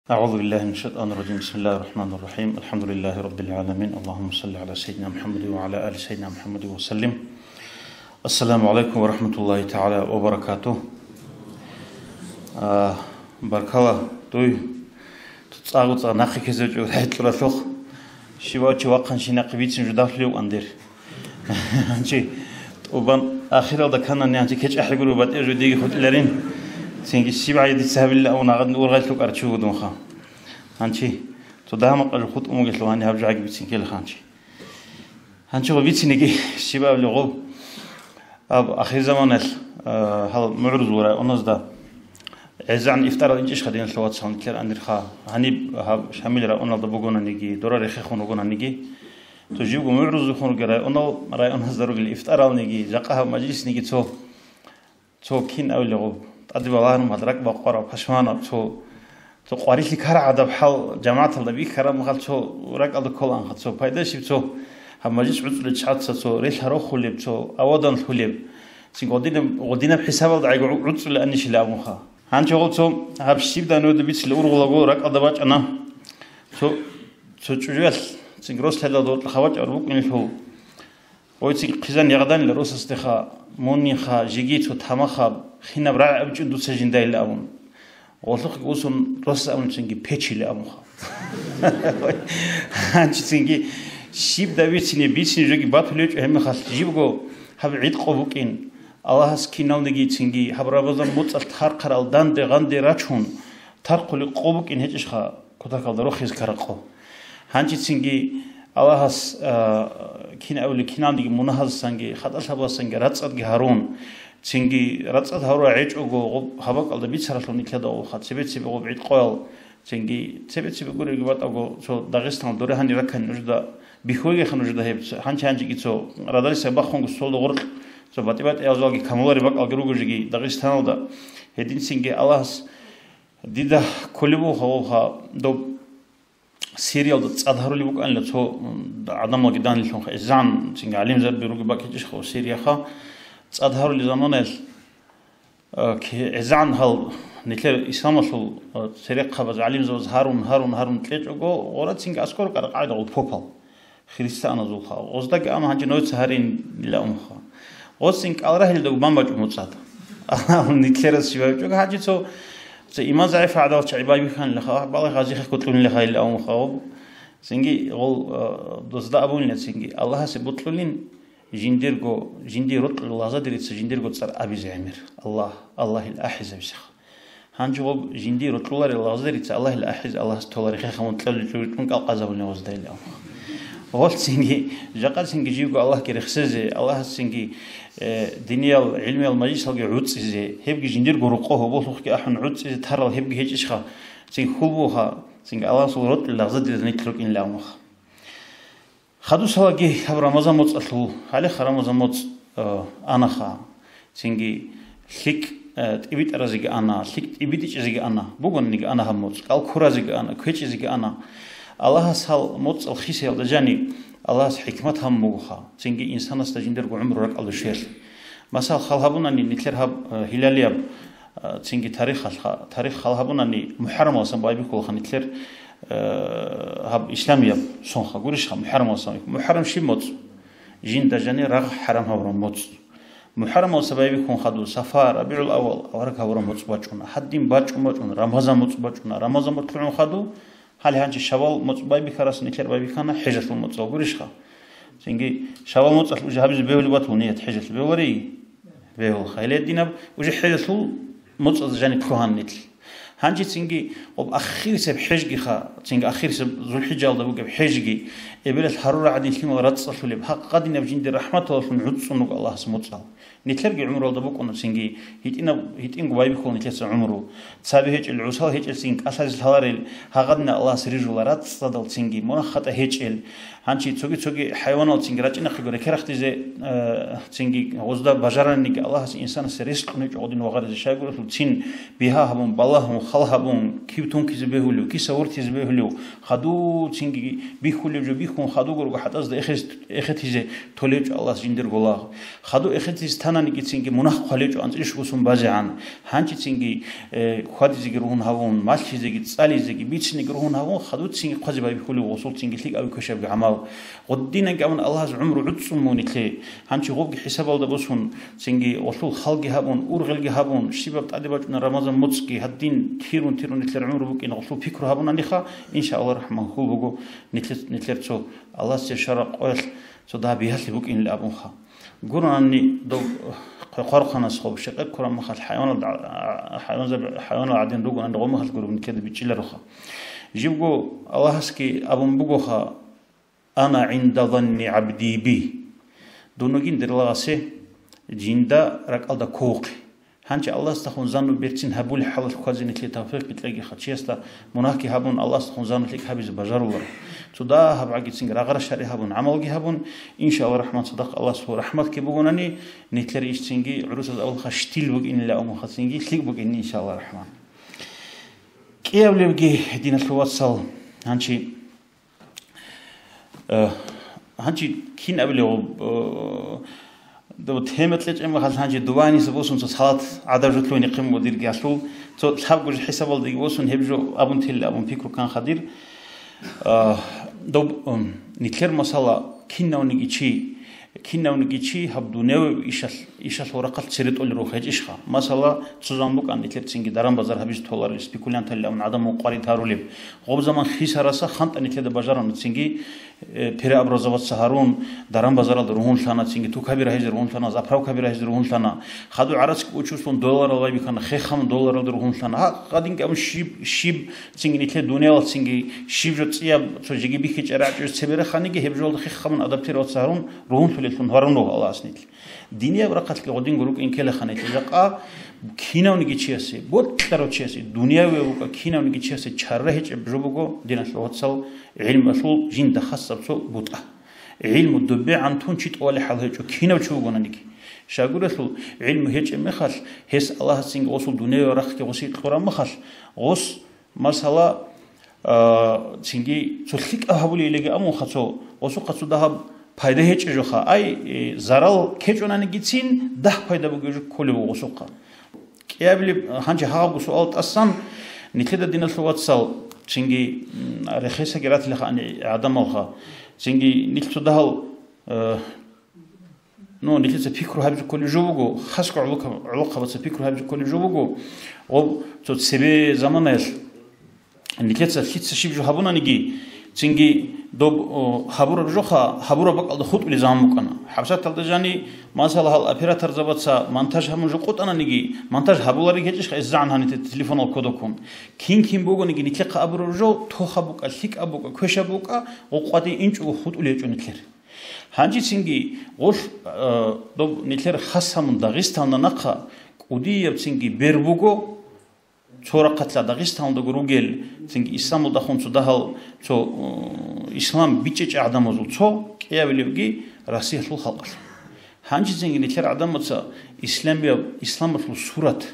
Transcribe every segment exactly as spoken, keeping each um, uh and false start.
أعوذ بالله من الشيطان الرجيم. بسم الله الرحمن الرحيم. الحمد لله رب العالمين. اللهم صل على سيدنا محمد وعلى آل سيدنا محمد وسلم. السلام عليكم ورحمة الله تعالى وبركاته. А, баркала, дуй, цӀагъу-цӀа нахъе ккезе чӀугӀ хӀетӀуралъухъ. Щивав чи вахъанщи нахъе бицин жо давлъулев андер. Гьанчи тӀубан ахиралда канани гьанчи кечӀахӀи гуро батӀир жо диги хутӀиларин. Цинги щиб гӀайи дица гьабилла авун гьагъадин ургъайлъу кӀарчи вугодунха. Гьанчи цо дагьа-макъа жо хутӀун вугелъул гьани гьаб жо гӀаги бицин ккелха гьанчи. Гьанчи гъо бицинеги щибабли гъоб. Аб ахирзаманалъ, а, гьал мугӀрузул районазда гӀезегӀан ифтарал инчӀищха диналъул вацал никер анирха. Гьаниб гьаб Шамил районалда бугонаниги, дора рехехун ругонаниги, цо живго мугӀрузухун ругел районал, районазда ругел ифтаралниги, жакъа гьаб мажлисниги цо, цо кин авлегъуб, тӀаде балагьун гьадракь бакъвараб пашманаб цо, цо къварилъи ккарагӀадаб хӀал жамагӀаталда бихьараб махал цо ракӀалда кколаанха, цо пайдащиб цо гьаб мажлис гӀуцӀулел чӀаца цо релъа рохулеб, цо аваданлъулеб, цин гъодинаб, гъодинаб хӀисабалда гӀайгу гӀу-, гӀуцӀулел анищила абунха. Гьанчи гъол цо гьаб щиб данода бицила ургъулаго ракӀалда бачӀана цо, цо чӀужуялъ, цин рос лъадалда гъоркьа хабачӀар букӀинлъул. Гъойцин хъизан ягъданила росасдеха, мунниха, жеги цо тамахаб, хинаб рагӀи абичӀун дуца жиндайила абун. Гъолъухъги усун росас абунцинги печила абунха. Гьанчицинги щиб да бицине, бицине жоги батулев чӀо гьебмехалъ жибго гьаб гӀид къо букӀин. Аллагьас киналниги цинги гьаб Рамазан муцӀалъ тархъарал данде-гъанде рачун, тархъули къо букӀин гьечӀищха? Кутакалда рохизе ккараб къо. Гьанчицинги Аллагьас, а, кин авли кинандиги мунагьаздасанги, хатӀалъабасанги рацӀцӀадги гьарун, цинги рацӀцӀад гьарура гьечӀого гъоб гьабакӀалда бицаралъур нилъеда гъобха, цебе-цебе гъоб гӀид къоял, цинги цебе-цебе гуребги батӀаго цо Дагъистаналда дуре гьанир раккани нужеда бихьугеха нужеда гьеб, гьанчи-гьанчиги цо радалиса бахунго столда гъоркь, цо батӀи-батӀи язалги камулари бакӀалги ругожиги Дагъистаналда. Гьединцинги Аллагьас Дида кколеб буго гьавалха, доб Сириялда цӀад гьарулеб букӀанила цо, м, гӀадамалги данилъунха, гӀезегӀан цинги гӀалимзаби руги бакӀичӀищха Сирияха. ЦӀад гьарулел заманаялъ, а, ки-, гӀезегӀан гьал нилъер исламалъул, а, церехъабаз, гӀалимзабаз гьарун, гьарун, гьарун кьечӀого, гъора цинги аскӀор кӀаркъайда гъул попал. Христианазулха. Гъоздаги ама гьанже нойца гьаринила унха. Гъоцин кӀалрагьилда гуман бачӀун муцӀад. Аллагьун нилъерас щибабичӀого гьанже цо, цо иман загӀип гӀадал чагӀи байбихьанилаха, балагь гъазихъе кколъунилаха ила унха. Цинги гъол, э, дозда абунила цинги. Аллагьасе бутӀлъулин жиндирго, жиндир рокьул лагъзадерица жиндирго цӀар абизе гӀемер. Аллагь, Аллагьил ахӀизабисеха. Гьанже гъоб жиндир рокьуларел лагъзадерица Аллагьил ахӀизе Аллагьас толарихъе хамун кьолел чӀужу тӀун кӀалкъазабуни гъозда ила. Гъолцинги, жакъацинги живго Аллагьги рехсезе, Аллагьасцинги, э, диниял, гӀилмиял мажлисалги гӀуцӀизе, гьебги жиндирго рукъо гьоболлъухъги ахӀун гӀуцӀизе тарал гьебги гьечӀищха, цин хьул буха, цинги Аллагьасул рокьи лагъзадеризе нилъ рукӀинилан муха. Хадусалаги гьаб Рамазан моцӀалъул, гьалеха Рамазан моцӀ, э, анаха, цинги лъикӀ, э, тӀибитӀаразеги ана, лъикӀ тӀибитӀичӀезеги ана, бугониги ана гьаб моцӀ, кӀал ккуразеги ана, квечӀезеги ана. Аллагьас гьал моцӀал хисиялда жани, Аллагьас хӀикмат гьабун бугоха, цинги инсанасда жиндирго гӀумру ракӀалде щвелъ. Масал, хал гьабунани нилъер гьаб, э, гьилалияб, А, цинги тарихалха-, тарих хал гьабунани, МухӀаррамалсан байбихьулаха нилъер, э, гьаб исламияб сонха гурищха МухӀаррамалсан. МухӀаррам щиб моцӀ? Жинда жани рагъ хӀарам гьабураб моцӀ. МухӀаррамалса байбихьун хаду Сафар, РабигӀул-аввал, авараг гьабураб моцӀ бачӀуна. Гьадин бачӀун бачӀун, Рамазан моцӀ бачӀуна. Рамазан моцӀ лъугӀун хаду, гьале гьанчи Шаввал моцӀ байбихьарас нилъер байбихьана хӀежалъул моцӀал гурищха. Цинги Шаввал моцӀалъ уже гьабизе бегьулеб батул ният хӀежалъ бегьуларий? Бегьулха. Гьеле динаб уже хӀежалъул моцӀазда жаниб лъугьан нилъ. Гьанжецинги гъоб ахирисеб хӀежгиха, цинги ахирисеб ЗулхӀиджалда бугеб хӀежги, эбелалъ гьарурагӀадин лъимал рацӀцӀалъулеб, гьакъ гъадинаб жинде рахӀматаллъун гӀуцӀцӀун руго Аллагьас моцӀал. Нилъерги гӀумралда букӀуна цинги, гьитӀинаб, гьитӀинго байбихьула нилъеца гӀумру. Цаби гьечӀел гӀусал гьечӀелцин кӀалъазе лъаларел, гьагъадина Аллагьас рижула рацӀцӀадал цинги, мунагь-хатӀа гьечӀел. Гьанчи цоги-цоги хӀайваналцинги рачӀинахъего рекерахъдизе, э, цинги гъозда бажараниги Аллагьас инсанасе рес кьун гьечӀо гъодин вагъаризе, щайгурелъул цин бигьа гьабун балагьун хал гьабун, кив тункизе бегьулев, киса вортизе бегьулев, хадуцинги бихьулев жо бихьун, хадуго руго хӀатӀазда эхес-, эхетизе толечӀо Аллагьас жиндирго лагъ. Хаду эхетизе тананигицинги мунагь хъвалечӀо анцӀила щуго сон базегӀан. Гьанчицинги, э, хьвадизеги ругьун гьавун, малъизеги, цӀализеги, бицинеги ругьун гьавун, хадуцинги хъвазе байбихьулев гъосулцинги лъикӀаби квешабги гӀамал. Гъуддинанги абун Аллагьас гӀумру гӀуцӀцӀун мун нилъе. Гьанчи гъобги хӀисабалда босун, цинги гъолъул халги гьабун, ургъелги гьабун, щибаб тӀаде бачӀуна Рамазан моцӀги, гьадин тирун-тирун нилъер гӀумру букӀин гъолъул пикру гьабунаниха, иншааллагь рахман, хьул буго нилъер, нилъер цо Аллагьасде щвараб къоялъ цо дагьаб биялъи букӀинилан абунха. Гуронани дов хъвехъвархъанас гъоб щекъе ккураб махалъ хӀайваналда, хӀайванзаб-, хӀайванал гӀадин ругонани гъомахалъ гурони ккеда бичӀчӀиларуха. Живго Аллагьасги абун бугоха, «Ана гӀинда занни гӀабди би». Дун вугин дир лагъасе жинда ракӀалда кколухъе. Гьанчи Аллагьасдехун занну берцин гьабулеб хӀалалъ хьвазе нилъее тавфикъги кьегиха, чиясда мунагьги гьабун, Аллагьасдехун занну лъикӀ гьабизе бажаруларо. Цо дагьаб гӀагицин рагъара шаригӀ гьабун, гӀамалги гьабун, иншааллагь рахман, цадахъ Аллагьасул рахматги бугонани, нилъер ишцинги гӀурусаз абулха штил букӀинилан абунха цинги лъикӀ букӀин, иншааллагь рахман. КӀиабилебги, диналъул вацал, гьанчи Э, гьанчи кин абилев, э, дов тема кьечӀеб мехалъ гьанчи дувайниса босун цо салат гӀадаб жо лъугьине хъимго дирги алъул, цо лъабго жо хӀисабалдеги босун гьеб жо абун тела абун пикру канха дир. Э, доб, м, нилъер масала кинавниги чи, кинавниги чи гьаб дуняве ишалъ, ишалъ гьорахъалъ цере тӀолел рухӀ гьечӀищха? Масала, цо заман букӀан нилъер цинги даран-базар гьабизе толарел, спекулянталли абун гӀадамал къварид гьарулеб. Гъоб заман хисараса ханта нилъеда бажарана цинги, э, переобразоваться гьарун, даран-базаралда ругьунлъана, цинги тукаби рагьизе ругьунлъана, заправкаби рагьизе ругьунлъана. Хадур гӀарацги учуслъун долларал байбихьана, хехамун долларалда ругьунлъана. Гьа, гьадинги абун щиб, щиб, цинги нилъер дуниялалъ цинги щиб жо цӀияб, цо жеги бихьичӀеб рагӀичӀеб цебе реханиги, гьеб жолда хехамун адаптироваться гьарун, ругьунлъулелъун гьарун руго Аллагьас нилъ. Динияб рахъалъги гъодинго рукӀин ккелаха нилъ. Жакъа кинавниги чиясе, бокьарав чиясе, дунияве букӀа кинавниги чиясе чара гьечӀеб жо буго, диналъул вацал, гӀилмалъул жинда хасаб цо бутӀа. ГӀилму добегӀан тун чи тӀолеб хӀал гьечӀо, кинав чи вугонаниги. Щайгурелъул гӀилму гьечӀеб мехалъ, гьес Аллагьас цинги гъосул дунияве рахъги гъосие кьураб мехалъ, гъос Масала, а, цинги цо лъикӀаб гьабулейилиги амунха цо, гъосухъа цо дагьаб пайда гьечӀеб жоха. Ай, э, зарал ккечӀонанигицин дагь пайда бугеб жо кколеб буго гъосухъа. КӀиабилеб, гьанже гьагъабго суал тӀасан, нилъеда диналъул вацал, цинги, м, рехесаги ратилаха ани гӀадамалха, цинги нилъ цо дагьал, э, Ну, нилъеца пикру гьабизе кколеб жо буго, хасго гӀолохъаб-, гӀолохъабаца пикру гьабизе кколеб жо буго, гъоб цо цебе заманаялъ нилъеца лъица щиб жо гьабунаниги, цинги доб, о, гьабураб жоха, гьабураб бакӀалда хутӀулеб заман букӀана. ХӀабсаталда жани, масала, гьал операторзабаца монтаж гьабун жо къотӀананиги, монтаж гьабулареб гьечӀищха гьезда гьаниб телефонал кодоккун. Кин-кин бугониги нилъехъа абураб жо, тохаб букӀа, лъикӀаб букӀа, квешаб букӀа, гъукъваде инчӀого хутӀулеб гьечӀо нилъер. Гьанжецинги гъолъ, э, доб нилъер хасамун Дагъисталда нахъа кӀудиябцинги бер буго, цо рахъалъа Дагъисталдаго ругел, цинги исламалдахун цо дагьал, цо, э, ислам бичӀчӀичӀеб гӀадамазул цо кӀиабилебги Россиялъул халкъалъ. Гьанжецинги нилъер гӀадамаца исламияб, исламалъул сурат,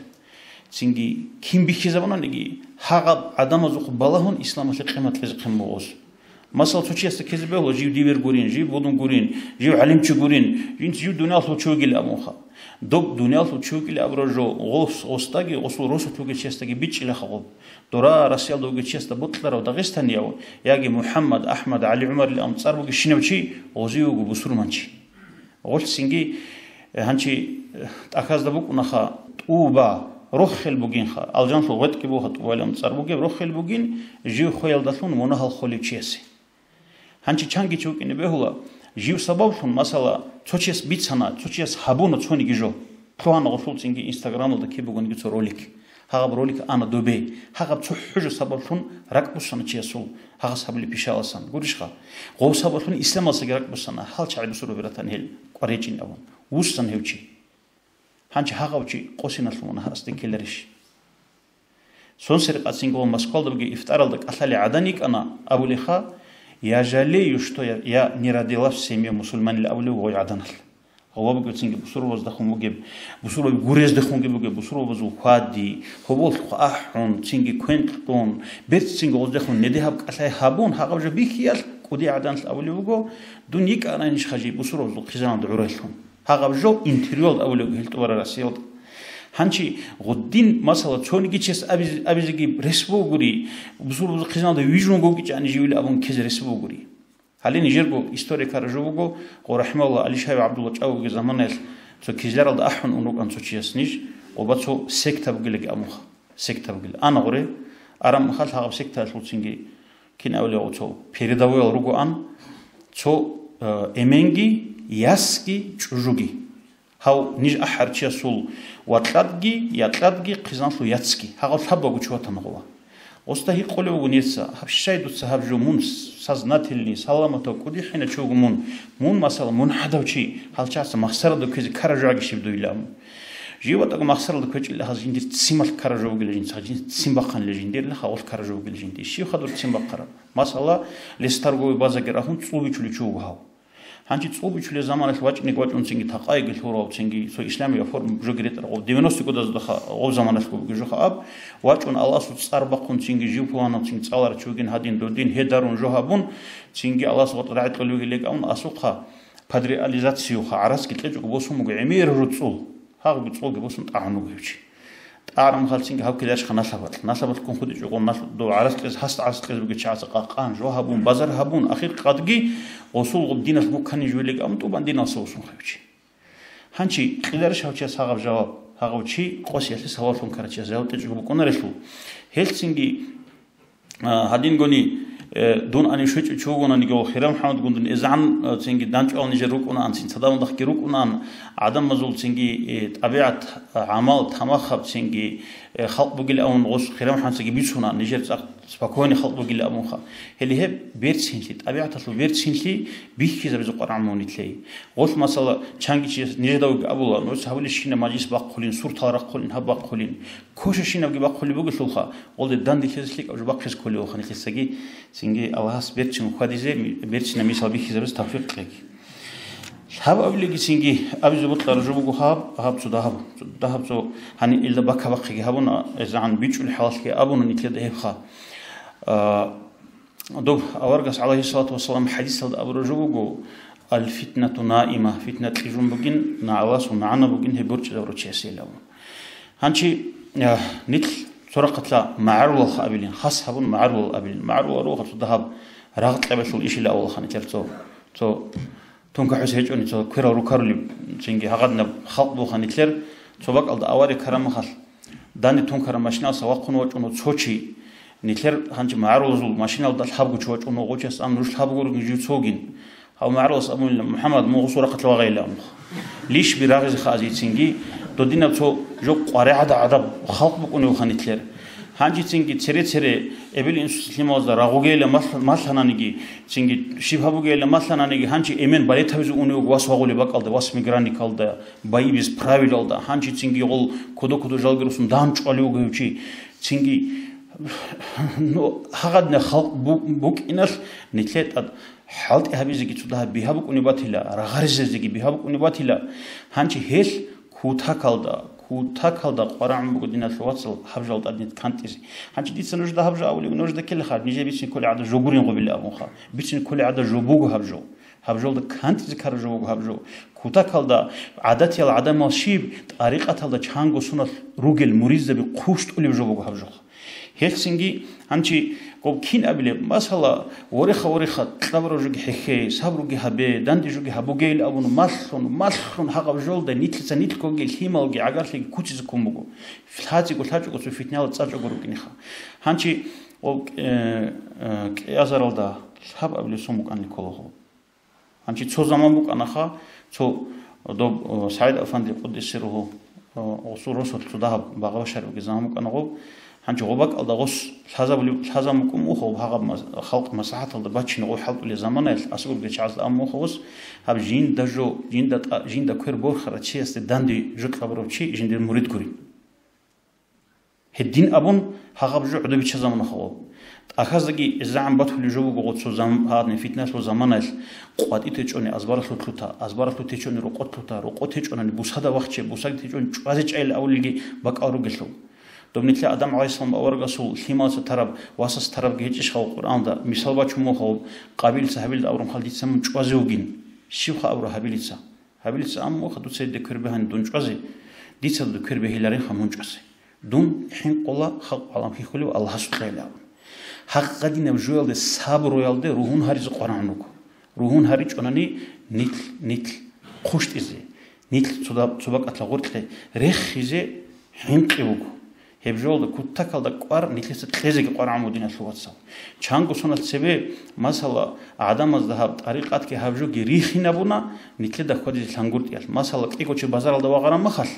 цинги кин бихьизабунаниги, гьагъаб гӀадамазухъ балагьун исламалъе къимат кьезе хъен буго гъоз. Масала, цо чиясда ккезе бегьула, жив дивер гурин, жив будун гурин, жив гӀалимчи гурин, жинца жив дуниялалъул чи вугилан абунха. Доб дуниялалъул чи вугилан абураб жо гъос, гъосдаги, гъосул росулъ вугев чиясдаги бичӀчӀилаха гъоб. Дора Россиялда вугев чиясда бокьарав дагъистанияв, яги МухӀаммад, АхӀмад, ГӀали, ГӀумарилан цӀар бугев щинав чи, гъозие вуго бусурманчи. Гъолъ цинги, э, гьанчи, э, тӀахьазда букӀунаха тӀуба, рохел бугинха, алжаналъул гъветӀги бугоха тӀубалилан цӀар бугеб, рохел бугин жив хвеялдалъун мунагьал холев чиясе. Гьанчи чанги чи вукӀине бегьула, жив сабаблъун, масала, цо чияс бицана, цо чияс гьабуна цониги жо. Лъугьана гъолъул цинги Инстаграмалда киб бугониги цо ролик. Гьагъаб ролик ана добе. Гьагъаб цохӀо жо сабаблъун ракӀ буссана чиясул, гьагъас гьабулеб пишаялдасан. Гурищха? Гъов сабаблъун исламалдасаги ракӀ буссана, гьал чагӀи бусурбабилан гьел кӀвар гьечӀин абун. Вуссана гьев чи. Гьанчи гьагъав чи къосиналъун вуна гьасде ккеларищ? Сонсерикъацинго Москвалда бугеб ифтаралда кӀалъалел гӀадан йикӀана абулеха, «Я жалею, что я, я не родилась в семье мусульманин», абулев гъой гӀаданалъ. Гъоба бугеб цинги бусурбабаздехун бугеб, бусурбаби гурездехунги бугеб, бусурбабазул хьвади, гьоболлъухъ ахӀун, цинги квен кьун, берцинги гъоздехун неде гьаб кӀалъай гьабун, гьагъаб жо бихьиялъ кӀудияв гӀаданалъ абулеб буго, дун йикӀарайищха жий бусурбабазул хъизаналда гӀуралъун. Гьагъаб жо интервьюялда абулеб буго гьел тӀубараб Россиялда. Гьанчи гъудин, масала, цониги чияс абиз-, абизеги рес бугури, бусурбабазул хъизаналда вижун гогичӀани живила абун ккезе рес бугури. Гьале нижерго история ккараб жо буго, гъо рахӀимагьуллагь, ГӀалишаев ГӀабдулла чӀавуги заманаялъ цо Кизляралда ахӀун ун рукӀан цо чияс ниж, гъоба цо секта бугилаги абунха, секта бугила. Ана гъоре, араб мехалъ гьагъаб сектаялъул цинги кин авлияв цо передовоял ругоан, цо, э, эменги, ясги, чӀужуги. Гьав ниж ахӀарчиясул вакьадги, якьадги, хъизаналъул яцги, гьагъав лъабабго чуватана гъова. Гъосда гьикъулев вугун гьесда, гьаб щай дуца гьаб жо мун сознательный, саламатав кӀудихӀина чи вуго мун, мун, масала, мун гӀадав чи, гьалчагӀаца махсаралда кквезе ккараб жо гӀаги щиб дуйилан. Жив ватӀаго махсаралда кквечӀила гьаз жиндир ццин малъ ккараб жо бугила жинца, жинца ццин бахъанила жиндирила, гьавалъ ккараб жо бугила жиндир. Щибха дур ццин бахъараб? Масала, лесторговый базаги рагьун цӀул бичулев чи вуго гьав. Гьанчи цӀул бичулеб заманалъ вачӀинеги вачӀун цинги такъайги лъурав, цинги цо исламияб форма жоги ретӀарав, девяностые годазда ха-, гъоб заманалъ бугеб жо ха аб, вачӀун Аллагьасул цӀар бахъун цинги жив пуланав цинги цӀаларав чи вугин гьадин додин гьедарун жо гьабун, цинги Аллагьасул ватӀа рагӀи кьолевгилан абун асухъа, под реализациюха, гӀарацги кьечӀого босун буго гӀемер руцӀцӀул. Гьагъуги цӀолги босун тӀагӀун вуго гьев чи. ТӀагӀараб мехалъ цинги гьав кидач ха налъабалъ. Налъабалъ ккун хутӀичӀого налъ-, дов гӀарац кьез, гьасда гӀарац кьез бугев чагӀаца къакъан жо гьабун, базар гьабун, ахир къадги гъосул гъоб диналъ гуккани жо вилеги абун тӀубан диналъа босун хев чи. Гьанчи кьидарищ гьав чияс гьагъаб жаваб? Гьагъав чи къосиялъе саваллъун ккарав чияс жаваб тӀечӀого букӀунарелъул. Гьелъ цинги А, гьадингони, э, дун ани щвечӀев чи вугонаниги, Хирав МухӀаммадгун дун эзегӀан, э, цинги данчӀвал нижер рукӀунаан, цин цадавандахъги рукӀунаан, гӀадамазул цинги, э, тӀабигӀат, э, гӀамал, тамахаб цинги, э, халкъ бугилан абун гъос Хирав МухӀаммадцаги бицунаан, нижер цӀакъ спокойный халкъ бугилан абунха. Гьеле гьеб берцинлъи, тӀабигӀаталъул берцинлъи бихьизабизе къваргӀун мун нилъее. Гъолъ, масала, чанги чи нижедавги абула, нужеца гьабулебщинаб мажлис бахъулин, суртал рахъулин, гьаб бахъулин. Кошашинабги бахъулеб бугелъулха, гъолде данделъизе лъикӀаб жо бахъизе кколевалха нилъецаги, цинги Аллагьас берцин хьвадизе, берцинаб мисал бихьизабизе тавфикъ кьеги. Лъабабилеги цинги абизе бокьараб жо буго гьаб, гьаб цо дагьаб, цо дагьаб цо гьаниб илда бака-бахъиги гьабуна, эзегӀан бичӀчӀулеб хӀалалъги абуна нилъеда гьебха. А, Доб аварагас, гӀалайгьиссалату вассалам, хӀадисалда абураб жо буго: «Аль-фитнату наима», фитна кьижун бугин, нагӀласул магӀна бугин гьеб борчӀизабурав чиясейилан. Гьанчи, а, нилъ цо рахъалъа магӀарулалха абилин, хас гьабун магӀарулал абилин. МагӀарулал руго цо дагьаб рагъ кьабилъул ишила авалха нилъер цо, цо Тункахьуз гьечӀони цо кверал рукарулеб, цинги гьагъадинаб халкъ буха нилъер, цо бакӀалда авария ккараб мехалъ, данде тункараб машиналъа вахъун вачӀун цо чи, нилъер гьанчи магӀарулазул машиналда лъабго чи вачӀун вугъучияс ан руш лъабго ругин жив цогин. Гьав магӀарулас абунила: «МухӀаммад, мун гъусул рахъалъа вагъайилан». Лишби рагъизе хазицинги, додинаб цо жо къваригӀада гӀадаб халкъ букӀуневха нилъер. Гьанжицинги цере-цере эбел-инсуца лъималазда рагъугейилан малъ-, малъананиги, цинги щиб гьабугейилан малъананиги, гьанжи эмен балетабизе унев вуго вас вагъулеб бакӀалда, вас мигранникалда, бои без правилалда, гьанжицинги гъол кодо-кодо жалги русун дагьан чӀвалев вуго гьев чи. Цинги, ну, гьагъадина халкъ бу-, букӀиналъ нилъе тӀад хӀалтӀи гьабизеги цо дагьаб бигьа букӀунеб батила, рагъаризезеги бигьа букӀунеб батила, гьанжи гьелъ кутакалда, кутакалда къварагӀун буго, диналъул вацал, гьаб жал тӀаднит кантӀизе. Гьанчи дица нужда гьаб жо абулеб, нужда ккелеха, нижер бицин кколей гӀадаб жо гурин гъубилеб абунха. Бицин кколей гӀадаб жо буго гьаб жо. Гьаб жолда кантӀизе ккараб жо буго гьаб жо. Кутакалда гӀадатиял гӀадамал щиб, тӀарикъаталда чанго суналъ ругел муридзаби хъущтӀулеб жо буго гьаб жо. Гьелъцинги гьанчи гъоб кин абилеб, масала, вореха-вореха, кьабураб жоги хӀехье, сабруги гьабе, данде жоги гьабугейил абун, малъун, малъун гьагъаб жолда нилъица нилъгоги лъималги гӀагарлъиги куцизе ккун буго. ЛъацӀиго лъачӀого цо фитнала цӀачӀого рукӀинеха. Гьанчи гъоб, э, э, кӀиазаралда лъаб абилеб сон букӀанли кколаго. Гьанчи цо заман букӀанаха, цо доб, о, СагӀид Афанди къуддиса сирругьу, о, гъосул росулъ цо дагьаб багъа башарабги заман букӀана гъоб. Гьанчи гъоб бакӀалда гъос лъазабулеб, лъазабун букӀун буго гьаб гьагъаб мас-, халкъ маслахӀаталда бачине гъов хӀалтӀулеб заманаялъ, асубурги чагӀазда абун буго гъос, гьаб жинда жо, жинда тӀа-, жинда квер борхарав чиясде данде жо кьабурав чи жиндир мурид гурин. Гьедин абун, гьагъаб жо гӀодобича замана хаваб. ТӀахьаздаги гӀезегӀан батулеб жо буго гъоцо зам-, гьадин фитналъул заманаялъ къватӀи течӀони азбаралъур лъута, азбаралъур течӀони рокъор лъута, рокъо течӀонани бусада вахче, бусаги течӀони чӀвазе чӀайилан абулелги бакӀал ругелъул. Доб нилъер Адам гӀалайгьиссалам аварагасул лъималаца тараб, васас тарабги гьечӀищ хаваб Къуръанда? Мисал бачун мун хаваб, Къабилица Гьабилда абураб хал дица мун чӀвазе вугин. Щибха абура Гьабилица? Гьабилица аммуха дуца гьедин квер бегьани дун чӀвазе, дица дуда квер бегьиларинха мун чӀвазе. Дун хӀинкъула халкъ гӀалам хьихьулев Аллагьасукьайилан абун. Гьагъ гъадинаб жоялде сабруялде ругьун гьаризе къварагӀун руго. Ругьун гьаричӀонани нилъ, нилъ хъущтӀизе, нилъ цо-, цо бакӀалъа гъоркье рехизе хӀинкъи буго. Гьеб жоялда кутакалда кӀвар нилъеца кьезеги къварагӀун буго, диналъул вацал. Чанго соналъ цебе, масала, гӀадамазда гьаб тӀарикъатги гьаб жоги рихинабуна нилъеда хьвадизе лъангутӀиялъ. Масала, кӀиго чи базаралда вагъараб махалъ,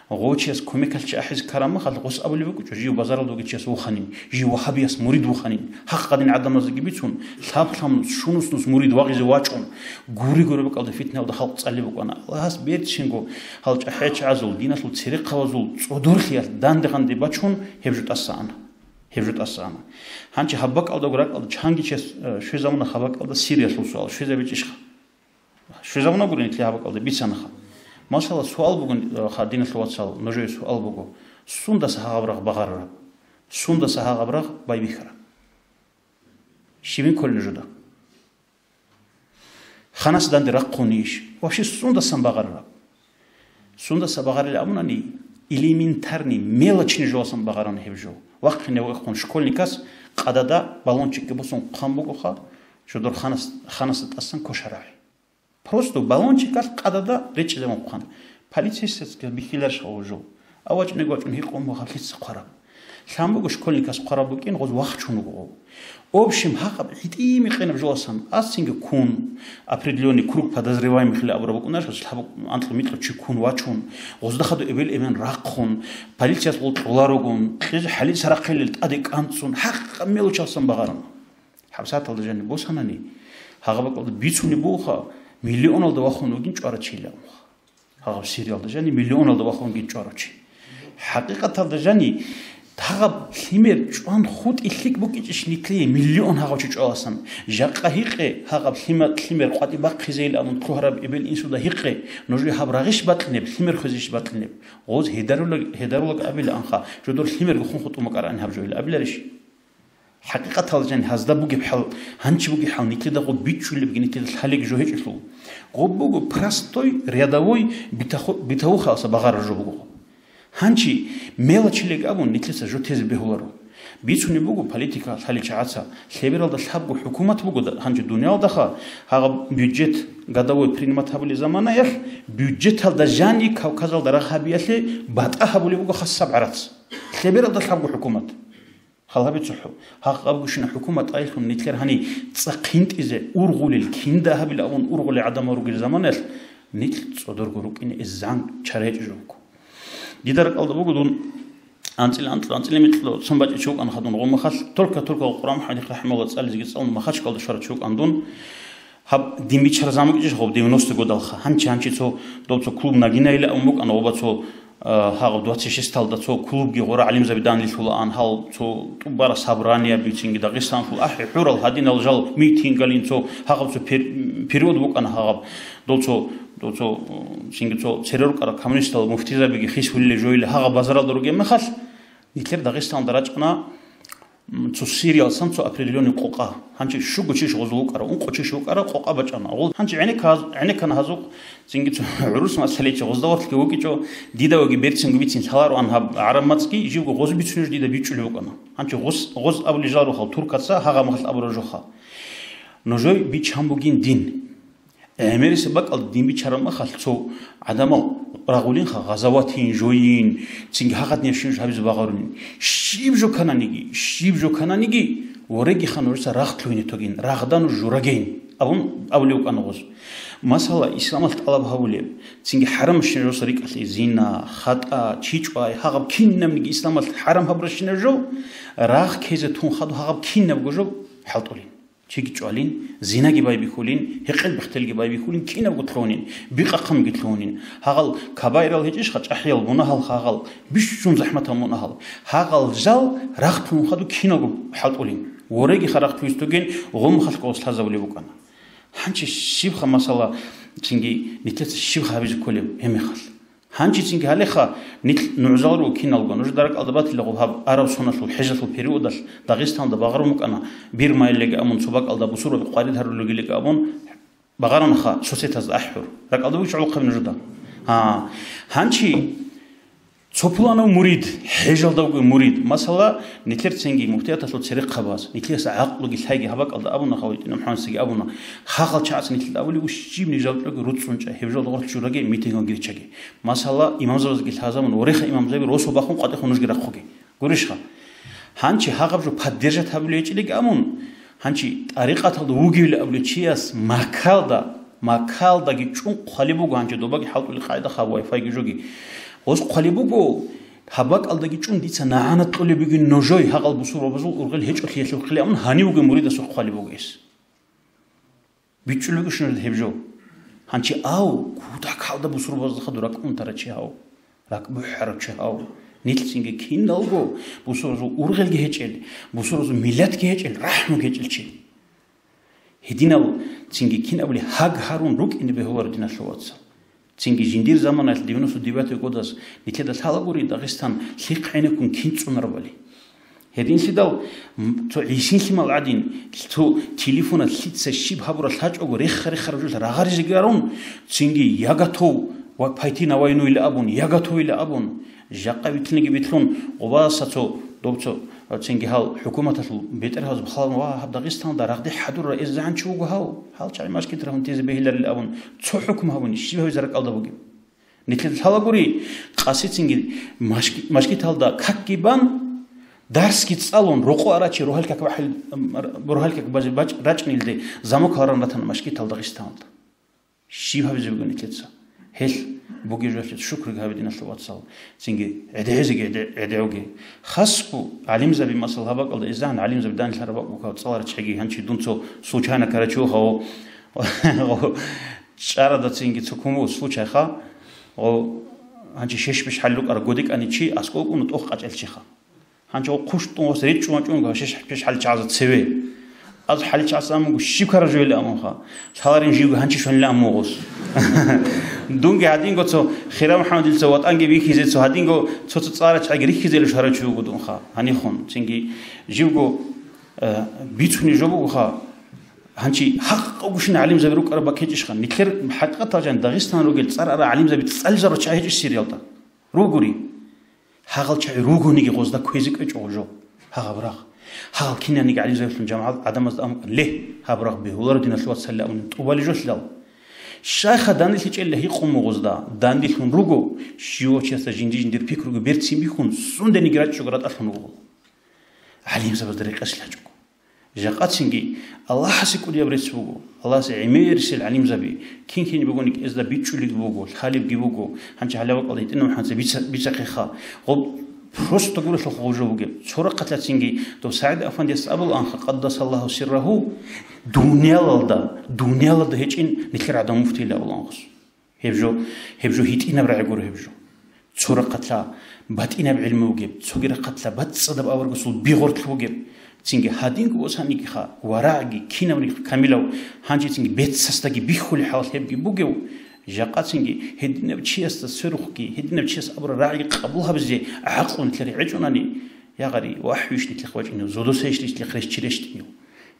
гъов чияс кумекалъ чи ахӀизе ккараб махалъ, гъос абулеб букӀинчӀо, жив базаралда вугев чияс вуханин, жив вагьабияс мурид вуханин. Гьагъ гъадин гӀадамаздаги бицун, лъаб-лъаб нус, щун нус, нус мурид вагъизе вачӀун, гури-гури бакӀалда фитналда халкъ цӀалеб букӀана. Аллагьас берцинго гьал чӀахӀиячагӀазул, диналъул церехъабазул цӀодорлъиялъ данде-гъанде бачун гьеб жо тӀаса ана. Гьеб жо тӀаса ана. Гьанчи гьаб бакӀалдаго ракӀалда чанги чияс, э, щвезабуна гьаб бакӀалда Сириялъул суал. ЩвезабичӀищха? Щвезабуна гурин, нилъее гьаб бакӀалда бицанаха. Масала, суал бугин, э, ха, диналъул вацал, нужее суал буго: сундаса гьагъаб рагъ багъарараб? Сундаса гьагъаб рагъ байбихьараб? Щибин кколин нужеда? Ханас данде рахъунищ? Вообще сундасан багъарараб? Сундаса багъарилан абунани, элементарный, мелочный жоялдасан багъарана гьеб жо. Вахъине вахъун школьникас къадада баллончикги босун хъван бугоха, жодор ханас-, ханасда тӀасан кошарагӀи. Просто баллончикалъ къадада речӀчӀизабун хъван. Полицейскийас бихьиларищ гьав жо? АввачӀунего вачӀун гьикъун буго гьаб лъица хъвараб. Лъан буго школьникас хъвараб букӀин, гъоз вахчун вуго. В общем, гьагъаб гӀитӀи-микъинаб жоялдасан, асцинги ккун, определённый круг подозреваемыхъила абураб букӀунарищ, гьас лъаб-, анкьа-микьа чи ккун вачун, гъозда хадув эбел-эмен рахъун, полицияс гъол кьоларогун, кьезе хӀалица рахъилел тӀаде кӀанцӀун, гьагъаб мелочалдасан багъарун. ХӀабсаталда жаниб босанани, гьагъаб бакӀалда бицунеб бугоха, миллионалда вахун вугин чӀварав чийилан абунха. Гьагъаб Сириялда жаниб миллионалда вахун вугин чӀварав чи. ХӀакъикъаталда жаниб, гьагъаб лъимер чӀван хутӀи лъикӀ букӀинчӀищ нилъее миллион гьагъав чи чӀваласан? Жакъа гьикъе, гьагъаб лъима-, лъимер къватӀи бахъизейилан абун лъугьараб эбел-инсуда гьикъе, нужее гьаб рагъищ бакьинеб, лъимер хвезейищ бакьинеб? Гъоз гьедарулаг-, гьедарулаг абилаанха, жодор лъимерго хун хутӀун букӀарани гьаб жо ил абиларищ? ХӀакъикъаталда жаниб гьазда бугеб хӀал, гьанчи бугеб хӀал нилъеда гъоб бичӀчӀулебги, нилъеда лъалебги жо гьечӀелъул. Гъоб буго простой, рядовой, битаху-, битавухаласа багъараб жо буго. Гьанчи мелочилеги абун нилъеца жо тезе бегьуларо. Бицунеб буго политика лъалел чагӀаца, лъебералда лъабго хӀукумат буго да-, гьанчи дуниялдаха, гьагъаб бюджет годовой принимать гьабулеб заманаялъ, бюджеталда жаниб Кавказалда рагъ гьабиялъе батӀа гьабулеб буго хасаб гӀарац. Лъебералда лъабго хӀукумат. Хал гьабе цохӀо. Гьагъаб гущина хӀукумат тӀайилъун нилъер гьани цӀа хъинтӀизе, ургъулел, кинда гьабилан абун ургъулел гӀадамал ругел заманаялъ, нилъ цӀодорго рукӀине эзан чара гьечӀо жо буго. Дида ракӀалда буго дун анцӀила, анцӀила, анцӀила микьго цин бачӀичи вукӀана хадун гъо махалъ, только-только Къуръан хӀадис рахӀимагьуллагь цӀализеги цӀалун махачкалда щварачи вукӀан дун, гьаб дин бичараб заман букӀичӀищ гъоб девяностый годалха. Гьанчи, гьанчи цо, доб цо клуб Нагинайилан абун букӀана, гъоба цо, а, гьагъаб двадцать шесталда цо клубги гъора гӀалимзаби данлъулаан, гьал цо тӀубара собраниябицинги Дагъистаналъул ахӀи-хӀурал гьадинал жал митингалин цо гьагъаб цо пер-, период букӀана гьагъаб. Дол цо, дол цо, м, цинги цо цере рукӀарал коммунистал муфтизабиги хисулел жойила гьагъаб базаралда ругеб мехалъ, нилъер Дагъистаналда рачӀана, м, цо Сириялсан цо определённый къокъа. Гьанчи щуго чиш гъозул вукӀара, ункъо чиш вукӀара, къокъа бачӀана. Гъол гьанчи гӀенекказ-, гӀенеккана гьазухъ, цинги цо гӀурус масаличи гъозда вахлъги вукӀичӀо, дида ваги берцинго бицин лъалароан гьаб гӀараб мацӀги, живго гъоз бицунеб жо дида бичӀчӀулеб букӀана. Гьанчи гъос, гъоз абулел жалрухъал туркаца гьагъа махалъ абураб жоха. Нужее бичан бугин дин. ГӀемерисеб бакӀалда дин бичараб махалъ цо гӀадамал рагъулинха, гъазаватин жойин, цинги гьагъадинаб щиб жо гьабизе багъарунин. Щиб жо ккананиги, щиб жо ккананиги, вореги ха нужеца рагъ лъугьине тогин, рагъда нуж журагейин, абун абулев вукӀана гъоз. Масала, исламалъ тӀалаб гьабулеб, цинги хӀарамабщинаб жоса рикӀкӀалъе зина, хатӀа, чичӀвай, гьагъаб кинабниги исламалъ хӀарам гьабурабщинаб жо, рагъ ккезе тун хадуб гьагъаб кинабго жо хӀалтӀулин. Чиги чӀвалин, зинаги байбихьулин, гьекъел-бехтелги байбихьулин, кинабго лъугьунин, бикъахъанги лъугьунин. Гьагъал кабаирал гьечӀищха, чӀахӀиял мунагьал гьагъал, бищун захӀматал мунагьал. Гьагъал жал рахъ лъугьун хадуб киналго хӀалтӀулин. Вореги ха рахъ лъугьистоген гъумухъалъ кӀолас лъазабулеб букӀана. Гьанчи щибха масала, цинги нилъеца щибха гьабизе кколеб гьебмехалъ? Гьанчи цинги гьалеха, нилъ нугӀзал руго киналго, нужеда ракӀалда батила гъуб гьаб араб соналъул хӀежалъул периодалъ Дагъисталда багъарун букӀана, Бирмаялиги абун, цо бакӀалда бусурбаби къварид гьарулелги абун, багъаранаха соцетазда ахӀур. РакӀалда бугищ гӀолохъаби нужеда? Гьа, гьанчи цо пуланав мурид, хӀежалда вугев мурид, масала, нилъер цинги муфтияталъул церехъабаз, нилъеса гӀакълуги лъайги гьаб бакӀалда абуна, хавитӀина МухӀаммадсаги абуна, хагъал чагӀаца нилъеда абулев, щиб нижал чӀоги руцӀцӀун чӀа, гьеб жолда гъорлъ жураги, митингал гиричаги. Масала, имамзабазги лъазабун, вореха имамзаби, росу бахун къватӀехун нужги рахъуге. Гурищха? Гьанчи гьагъаб жо поддержать гьабулей гьечӀилиги абун, гьанчи тӀарикъаталда вугевли абулев чияс макалда, макалдаги чӀун хъвали буго, гьанчи добаги хӀалтӀули къайда хаб вай-файги жоги. Гъос хъвали буго, гьаб бакӀалдаги чӀун дица нагӀана кьолеб бугин нужой, гьагъал бусурбабазул ургъел гьечӀолъиялъухъили абун, гьанив вугев муридасухъ хъвали буго гьес. БичӀчӀулеб букӀищ нужеда гьеб жо. Гьанчи ав, кутакалда бусурбабазда хадур ракӀ унтарав чи гьав, ракӀ бухӀарав чи гьав. Нилъцинги киналго бусурбабазул ургъелги гьечӀел, бусурбабазул миллатги гьечӀел, рахӀмуги гьечӀел чи. Гьединал цинги кин абули гьаг гьарун рукӀине бегьуларо, диналъул вацал. Цинги жиндир заманаялъ девяносто девятый годаз нилъеда лъалагури Дагъистан лъихъ гӀенеккун кин цӀунарабали. Гьединлъидал, м, цо гӀисинлъимал гӀадин, цо телефонат лъица щиб гьабурал лъачӀого рехха-рехха ружулъ рагъаризеги арун, цинги я готов ва пойти на войну ила абун, я готов ила абун, жакъа витлъинеги витлъун, гъубаса цо, доб цо, цинги гьал хӀукуматалъул бетӀергьабаз бахъалан ва гьаб Дагъистанда рагъде хӀадурал эзегӀан чи вуго гьав, гьал чагӀи машкитра гьунтизе бегьиларил абун, цо хӀукму гьабуни, щиб гьавизе ракӀалда бугеб? Нилъеда лъалагури, къаси цинги машки-, машкиталда какги бан, дарсги цӀалун, рокъо арачи рогьал как бахӀил-, рогьал как баж-, бач-, рачӀнилде замок гьаран ратана машкитал Дагъисталда. Щиб гьабизе буго нилъеца? Гьелъ бугеб жоялъе шукруги гьабе, диналъул вацал, цинги гӀедегӀезеги гӀеде-, гӀедегӀуге. Хасго гӀалимзаби, масал, гьаб бакӀалда изан гӀалимзаби данилъараб бакӀ буго, цӀаларачи гьеги, гьанчи дун цо случайно карачи вуха, гъо, гъо, чӀарада цинги цо куму случайха, гъо, гьанчи шеш-беш хӀаллукъара годикӀани чи аскӀов кӀуна тӀох къачӀел чиха. Гьанчи гъо хъущтӀун гъос речӀчӀун вачӀун гъо шеш-беш хӀалчагӀаза цеве. Аз хӀалчагӀаз амуго щиб каражуйилан амунха. Лъаларин живго гьанчи щванилан амугъос. Дунги гьадинго цо Хира МухӀаммадилца ватӀанги вихьизе, цо гьадинго цо-цо цӀарачагӀги рихьизе луш гьарачи вуго дунха. Гьанихун, цинги живго, э, бицуни жо бугоха. Гьанчи хӀакъ гушин гӀалимзаби рукӀараб баккечӀищха? Нилъер хӀакъикъаталъ жан Дагъистан ругел цӀар ара гӀалимзаби цӀализару чагӀи гьечӀищ сириялда. Ругури. Гьагъал чагӀи ругониги гъозда кквезе кӀвечӀо гъо жо. Гьагъаб рагъ. Гьагъал кинаниги гӀалимзабилъун жамагӀат гӀадамазда амукӀан ле, гьаб рагъ бегьуларо, диналъул вацал, амун тӀубали жолъилал. Щайха данилъичӀел гьикъун гъозда, данделъун руго, щивав чиясда жинди-жиндир пикруги берцин бихьун, сундениги рачӀого ратӀалъун руго. ГӀалимзабазда рекъеслъачӀого. Жакъацинги Аллагьасе кӀудияб рецц буго. Аллагьасе гӀемерисел гӀалимзаби, кин-кин бугони кӀезда бичӀчӀулебги буго, лъалебги буго. Гьанчи гьалаб бакӀалда гьитӀинаб хӀанца бица-, бицахъеха. Гъоб просто гурелъул гъов жо бугеб. Цо рахъалъацинги доб СагӀид Афандияс абулаанха, къаддасаллагьу сиррагьу, дуниялалда, дуниялалда гьечӀин нилъер гӀадамал муфтийилан абулаангъус. Гьеб жо, гьеб жо гьитӀинаб рагӀи гуро гьеб жо. Цо рахъалъа батӀинаб гӀилму бугеб, цоги рахъалъа бацӀцӀадаб аварагасул бигъортлъи бугеб. Цинги гьадинго босанигиха, варагӀги кинавниги камилав, гьанжецинги бецасдаги бихьулеб хӀалалъ гьебги бугев, жакъацинги гьединав чиясда сверухъги, гьединав чияс абураб рагӀиги къабул гьабизе гӀакълу нилъер гьечӀонани, ягъари, вахӀвищ нилъехъ вачӀинев, зодосайищ нилъехъ рещтӀинев.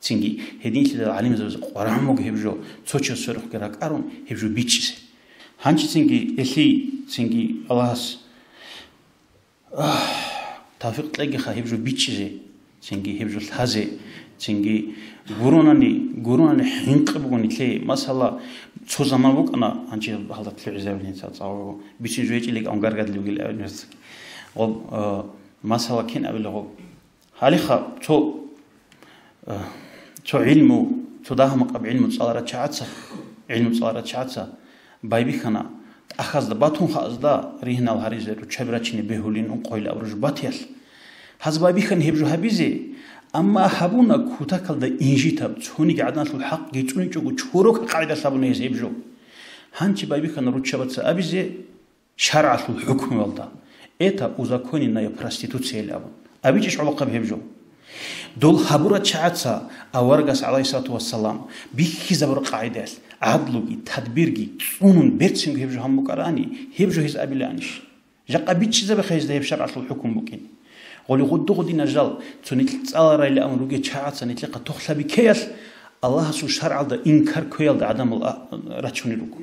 Цинги гьединлъидал гӀалимзабазе къваригӀун буго гьеб жо, цо чияс сверухъги ракӀарун гьеб жо бичӀчӀизе. Гьанчи цинги, элъи, цинги Аллагьас, агь, тавфикъ кьегиха гьеб жо бичӀчӀизе, цинги гьеб жо лъазе, цинги гуронани, гуронани хӀинкъи буго нилъее. Масала, цо заман букӀана, гьанчи гьалда лъугӀизабилин ца цӀалаго, бицин жо гьечӀилги аван гаргадли бугил авнес. Гъоб, а, масала, кин абила гъоб. Гьалиха цо, э, цо гӀилму, цо дагьа-макъаб гӀилму цӀаларачагӀаца, гӀилму цӀаларачагӀаца байбихьана, тӀахьазда батун хаазда ригьнал гьаризе, руччаби рачине бегьулин ункъойилан абураб жо батиялъ. Гьаз байбихьана гьеб жо гьабизе, Амма гьабуна кутакалда инжитаб, цониги гӀаданалъул хӀакъги цӀуничӀого чорока къагӀидалъ гьабуна гьес гьеб жо. Гьанчи байбихьана руччабаца абизе шаргӀалъул хӀукмуялда: «Это узаконенная проституция», — абун. АбичӀищ гӀолохъаб гьеб жо? Дол гьабурал чагӀаца аварагас, гӀалайгьиссалату вассалам, бихьизабураб къагӀидаялъ гӀадлуги, тадбирги цӀунун берцинго гьеб жо гьабун букӀарани, гьеб жо гьез абилаанищ? Жакъа бичӀчӀизабиха гьезда гьеб шаргӀалъул хӀукму букӀин. Гъоли гъудду-гъудинал жал цо нилъ цӀаларайилан ругел чагӀаца нилъехъа тохлъаби ккеялъ, Аллагьасул шаргӀалда инкар ккеялда гӀадамал а-, рачунел руго.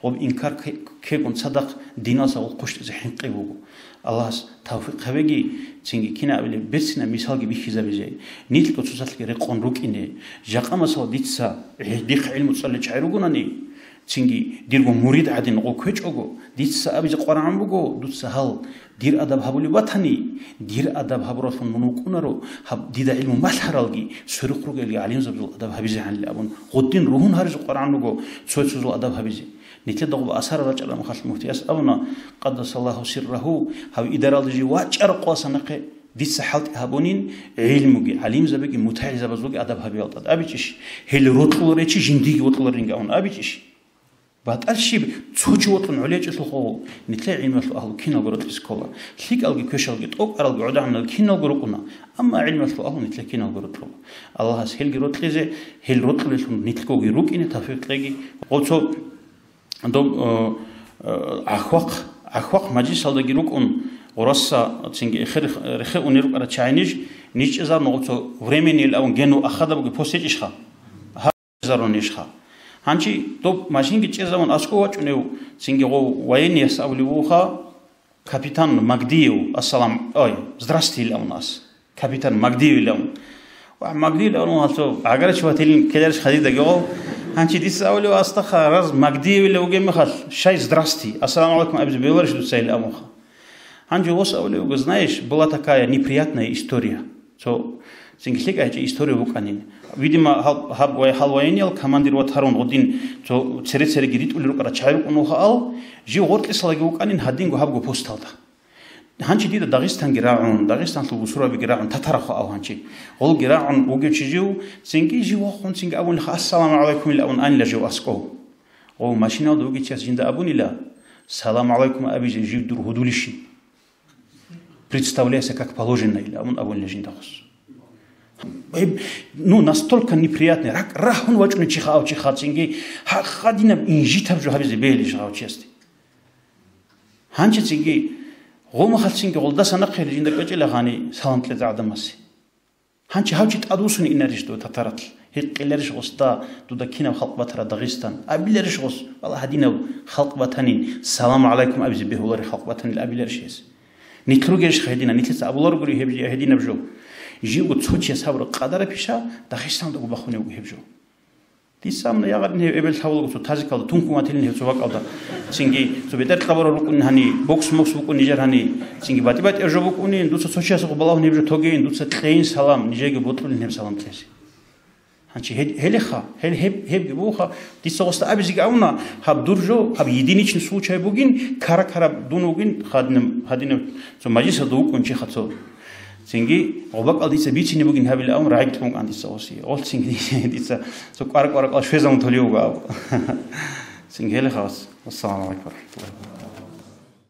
Гъоб инкар кке-, ккегун цадахъ диналъа гъол хъущтӀизе хӀинкъи буго. Аллагьас тавфикъ гьабеги, цинги кинабилеб берцинаб мисалги бихьизабизе, нилъго цоцалъги рекъон рукӀине. Жакъа масала дица гӀи-, дихъ гӀилму цӀалел чагӀи ругонани, цинги дирго мурид гӀадин гъо ккечӀого, дица абизе къварагӀун буго, дуца гьал дир адаб гьабулеб батани, дир адаб гьабуралъун мун вукӀунаро, гьаб дида гӀилму малъаралги, сверухъ ругелги гӀалимзабазул адаб гьабизегӀанилан абун, гъудин ругьун гьаризе къварагӀун руго цо-цозул адаб гьабизе. Нилъеда гъоб асар рачӀараб мехалъ муфтияс абуна, къаддасаллагьу сиррагьу, гьав идаралде жив вачӀараб къоялъа нахъе дица хӀалтӀи гьабунин, гӀилмуги, гӀалимзабиги, мутагӀилзабазулги адаб гьабиялда. АбичӀищ, гьел рокьуларел чи жиндиги вокьуларинги абун, абичӀищ? БатӀа щиб, цо чи вокьун гӀолечӀелъулха, нилъер гӀилмалъул агьлу киналго рокьизе ккола. ЛъикӀалги, квешалги, тӀокӀаралги, гӀодагӀаналги киналго рукӀуна, амма гӀилмалъул агьлу нилъер киналго рокьула. Аллагьас гьелги рокьизе, гьел рокьулелъун нилъгоги рукӀине тавфикъ кьеги. Гъо цо доб, э, э, гӀахьвахъ, гӀахьвахъ мажлисалдаги рукӀун, гъураса цинги эхер рехе унел рукӀарал чагӀи ниж, ниж чӀезарун гъо цо времени ил абун гену ахада буги пост гьечӀищха? Гьаб чӀезарун нижха. Гьанчи доб машинги чӀезавун аскӀов вачӀунев цинги гъо военныйас абулев вуха, капитан Магдиев, ассалам, ой, здрасте, ил абун ас. Капитан Магдиев, ил абун. Ва Магдиев, ил абун, гьалцо гӀагарачи ватилин ккеларищ хадидаги гъов. Гьанчи дица абулев астаха, раз Магдиев, ил вугеб мехалъ, щай здрасте, ассаламу гӀалайкум абизе бевларищ дуца, ил абунха. Гьанже ос абулев вуго, знаешь, была такая неприятная история. Цо цинги лъикӀай гьечӀеб история вукӀанин. Видимо, гьал, гьаб вай-, гьал военныйал командир ватарун гъудин цо цере-цереги ритӀулел рукӀарал чагӀи рукӀун вуха ал, жив гъоркьисалаги вукӀанин гьадинго гьабго посталда. Гьанчи дида Дагъистанги рагӀун, Дагъистанлъул бусурбабиги рагӀун, татарахъо ав гьанчи. Гъолги рагӀун вугев чи жив, цинги жив вахун, цинги абунилха, «Ассаламу гӀалайкум», ил абун анила жив аскӀов. Гъов машиналда вугев чияс жинда абунила, «Саламу гӀалайкум» абизе жив дур гьудулищин. «Представляйся как положено», ил абун абунила жинда гъос. Гьеб, ну, настолько неприятный, ракӀ рагьун вачӀунев чиха ав чиха цинги, гьа-, гьадинаб инжитаб жо гьабизе бегьилищ гъав чиясде. Гьанчи цинги, гъомахал цинги гъолдаса нахъе жинда кӀвечӀила гъани салам кьезе гӀадамасе. Гьанчи гьав чи тӀадвуссун инарищ дуда татаралъ? Гьикъиларищ гъосда, дуда кинаб халкъ батара Дагъистан? Абиларищ гъос, валлагь, гьадинаб халкъ батанин, саламу гӀалайкум абизе бегьулареб халкъ батанин абиларищ гьес? Нилъ ругелищха гьединаб, нилъеца абуларогури гьеб жо, гьединаб жо? Живго цо чияс гьабураб къадараб иша Дагъистаналдаго бахунеб буго гьеб жо. Дица амма ягъарин гьев эбел лъавалго цо тазикалда тункун ватилин гьев цо бакӀалда. Цинги цо бетӀер кьабурал рукӀунин гьани, бокс-мокс букӀун нижер гьани, цинги батӀи-батӀиял жо букӀунин, дуца цо чиясухъ балагьун гьеб жо тогейин, дуца кьейин салам, нижеги бокьулин гьеб салам кьезе. Гьанчи гьел-, гьелеха, гьел-, гьеб-, гьебги бугоха, дица гъосда абизеги абуна, гьаб дур жо, гьаб единичный случай бугин, кара-кара дун вугин, гьадинаб, гьадинаб цо мажлисалда вукӀун чиха цо. Цинги гъобакӀал дица бицине бугин гьабилан абун рагӀи тӀун кӀан дица гъосие. Гъол цинги дица цо кӀвар-кӀваракӀал швезавун толев вуго абу. Цинги гьеле халас. Вассаламу гӀалайкум ва рахматуллагьи ва баракатугьу.